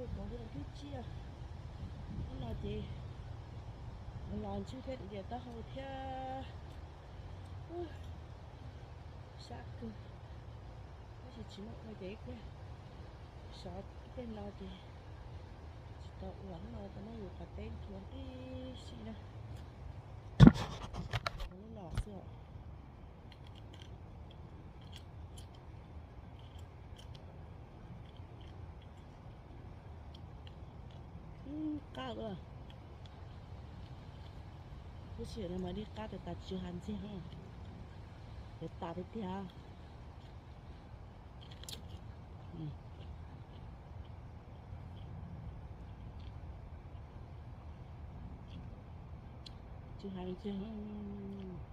Kauv twb tsiaj. Hnub no ces los ntswg thiab, diav taub hau thiab. Sab kawg. Tab sis tsis muaj ua ces ib pliag sov ib pliag no ces tsis tau ua, hnub no tau muab yus qhov teb nchuav tib si na. Ua lub los xwb os. Qab ua. Lub sij hawm no mas dib qab tas tas, tsw hav ntxiag, tas tas tiag tiag. Tsw hav ntxiag.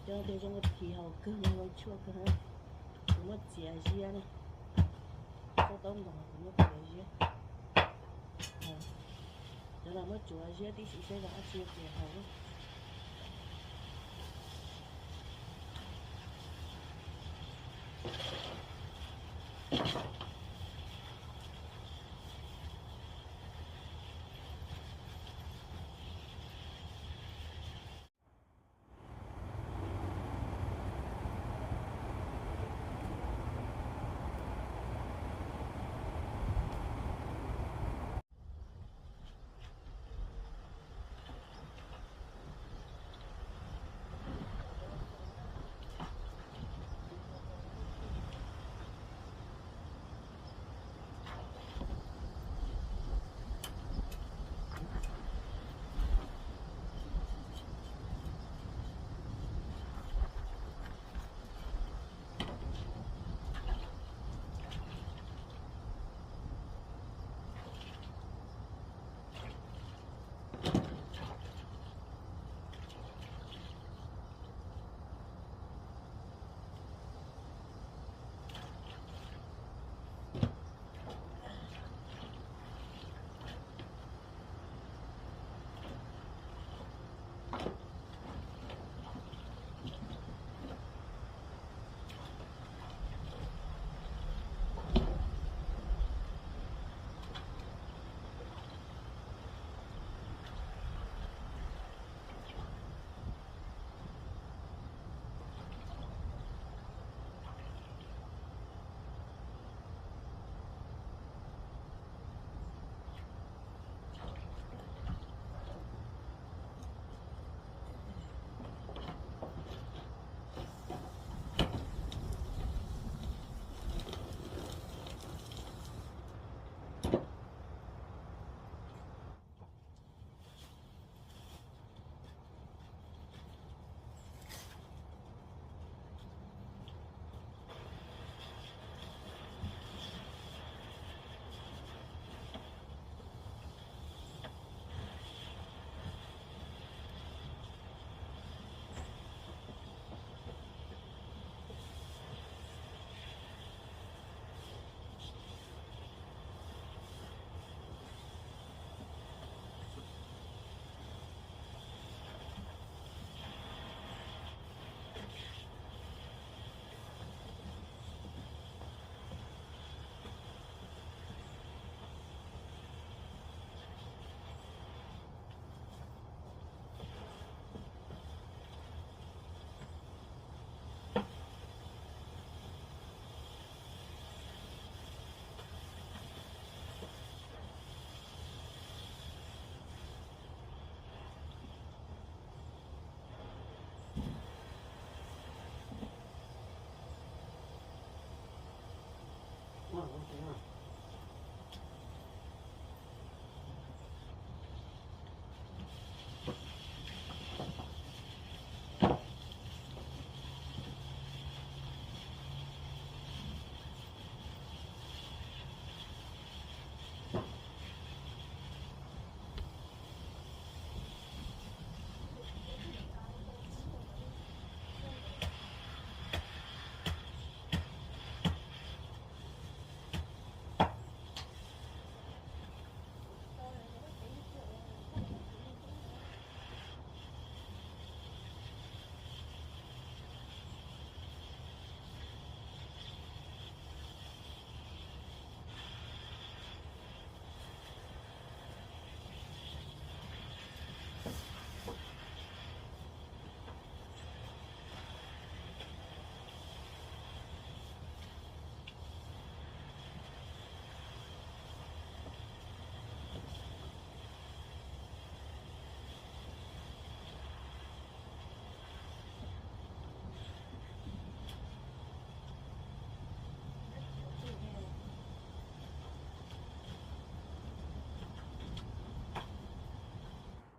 Cov tias zoo phim haum kawg, zoo tshuaj kawg. Kuv muab txiav ziab na, xov tooj ntoo kuv muab txiav ziab. Cov no muab tsuav ziab tib si seb zoo dab tsi ces haum.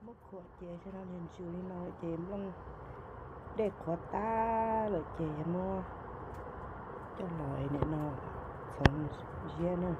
Muab khuam ces sawv no nws ntsws li no ces nplooj dej qhuav tag lawm ces yog muab coj los nim no txhoov ziab na.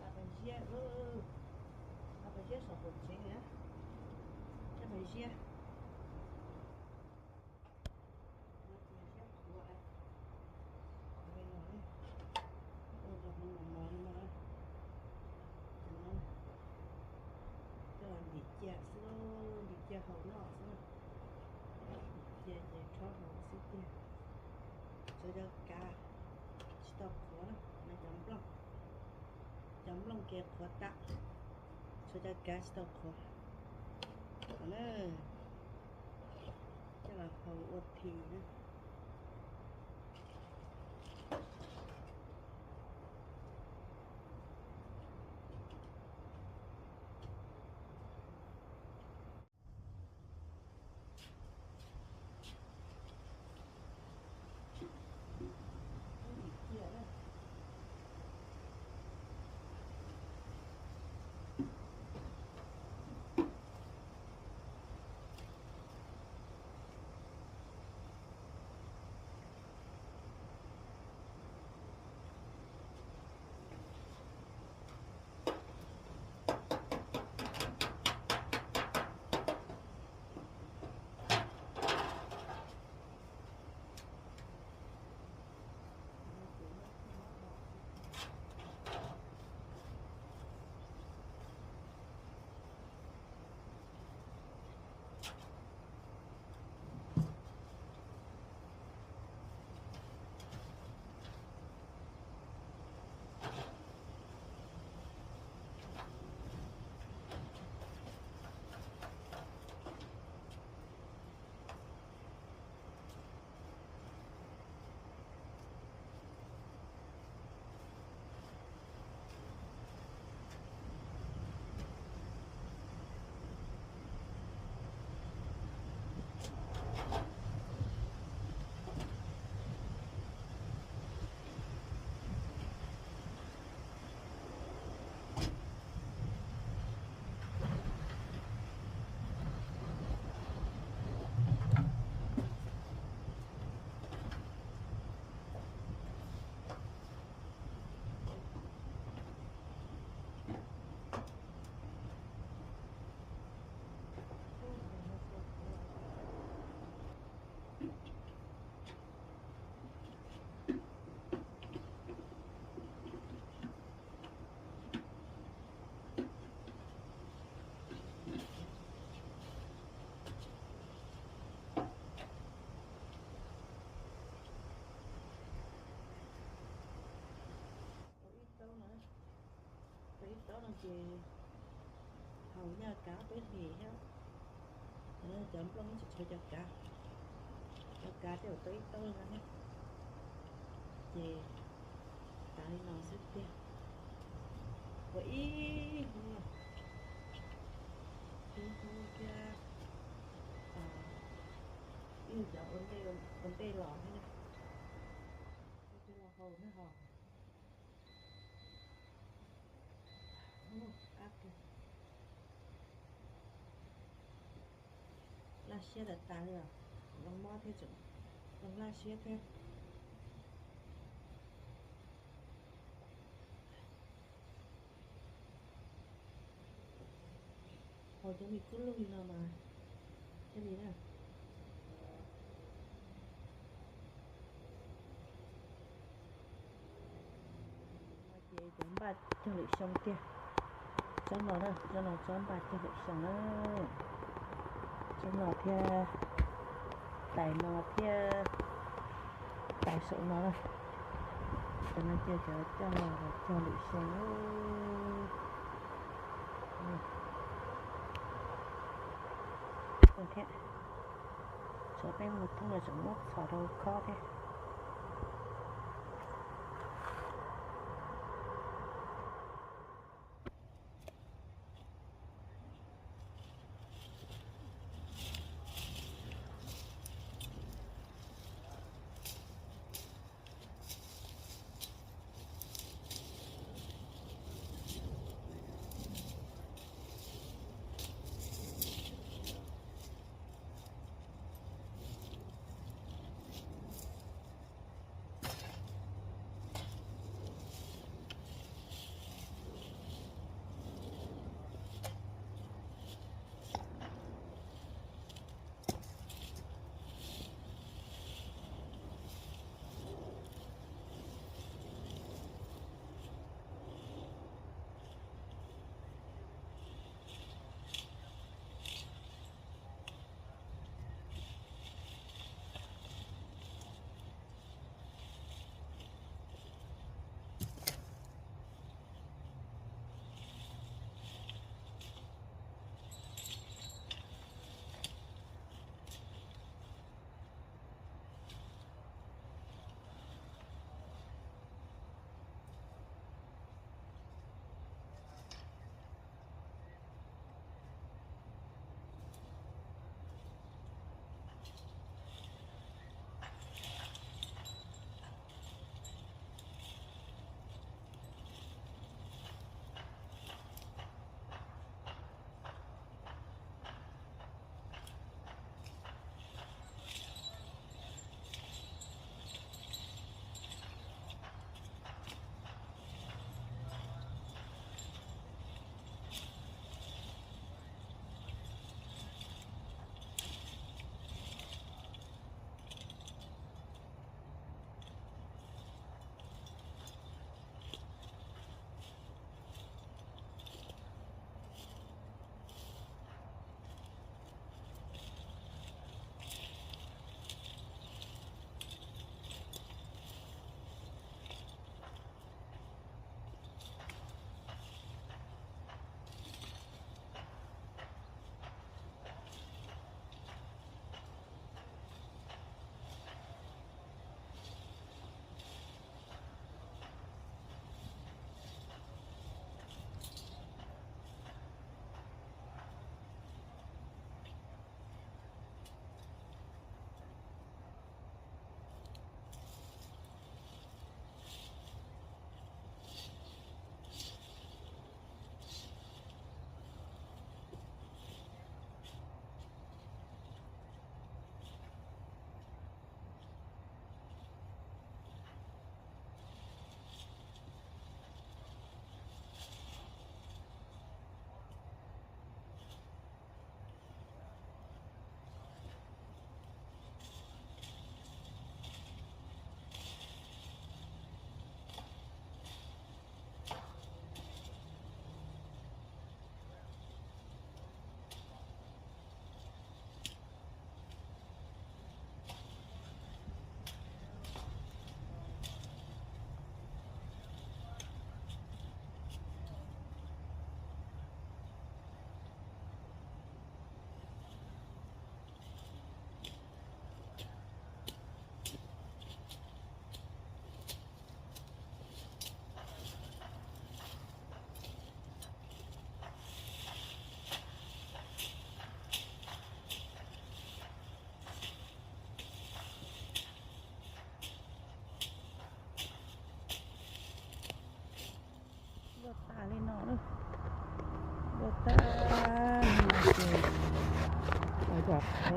Ab, pais ziab, ab, pais ziab saum qaum tsev na. Ab, pais ziab. Ab, pais ziab qhuav, qhuav li no, ua cov hmoov mos mos li no. Cov no coj los ntim cia xwb, ntim cia haus noj xwb. Ntim cia ces rhaub haus xwb tiag. Tshuav cov kav tsis tau qhuav na, cov nplooj, cov nplooj kev qhuav tas, tshuav cov kav tsis tau qhuav. Coj los haus ua thi na. Taub no ces haus nyaj kav ob peb hlis thiab. Cov nplooj ib tsis tshuav cov kav, cov kav tej zaum tau ib taub li no thiab. Ces tas li no xwb tiag. Ua ib hnub, ib hnub thiab ib cov ua ntej los thiab na. Coj los haus na ho. Laj siab tas tas li os. Zoo mob thiab tseem zoo laj siab thiab. Haus cov me kub lug li no mas thiaj li na. Ces cov npaj cog lwm xyoo tiag. Tsob no na, tsob no tsob npaj cog lwm xyoo na. Tsob no thiab, tais no thiab, tais saum no na. Cov no ces cov coj los cog lwm xyoo thiab. Tsam peb mus thoob los tseem muab txhom rau khob thiab.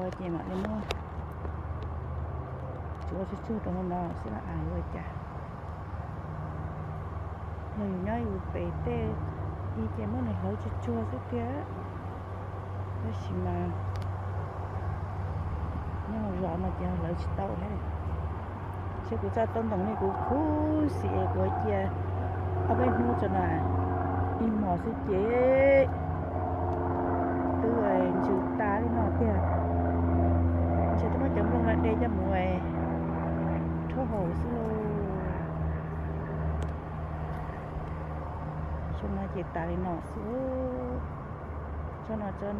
Ces mam li muab tsuav tsuag tsuag rau hauv no xwb los as yuav ua cas. Yog yus nyob yus pem tej i ces muab nws hlawv tsuag tsuag xwb tiag. Tab sis mas nyob hauv zos no ces hlawv tsis tau thiab. Seb kuv txoj tauj ntoos li kuv khuv xim es kuv cia ob peb hnub tso na, ib hmos xwb ces twb ntsws tas li no tiag. Ntshe twb muab cov nplooj no de coj mus rhaub haus xwb lauj. Xyoo no ces tas li no xwb. Tsob no tsob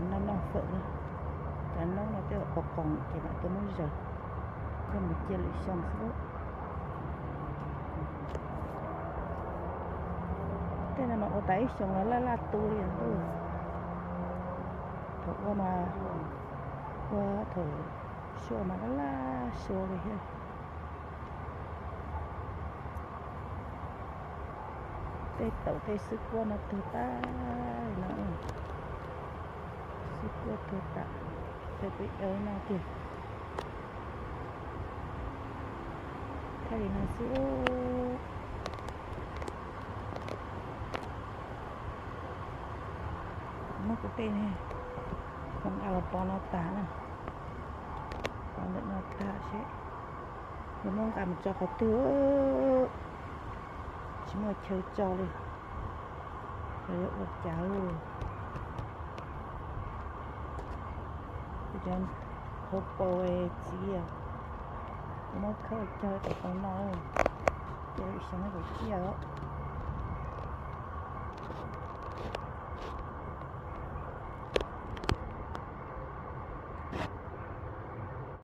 noj noj fawm na, cov noob no tej qos qoos ces mam tuaj muab zaws coj mus cia lwm xyoo xwb. Tej no mas ua tas ib xyoos los laj laj tu li ntuj. Thaum ua mas ua thaum sua mas laj laj sua li thiab. Tej taum tej xwb kuab no tuag tas li no, xwb kuab tuag tas, tej peb ev no tiag. Thaij li no xwb. Muab kuv tej khoom a los pov no tas na, pov ntawm no tas seb yuav muab nqa mus tso qhov twg, tsis muaj chaw tso li, los yuav ua cas. Cov hauv paus txiv, kuv muab khawb cog rau hauv no, ces lwm xyoo kuv ciaj os.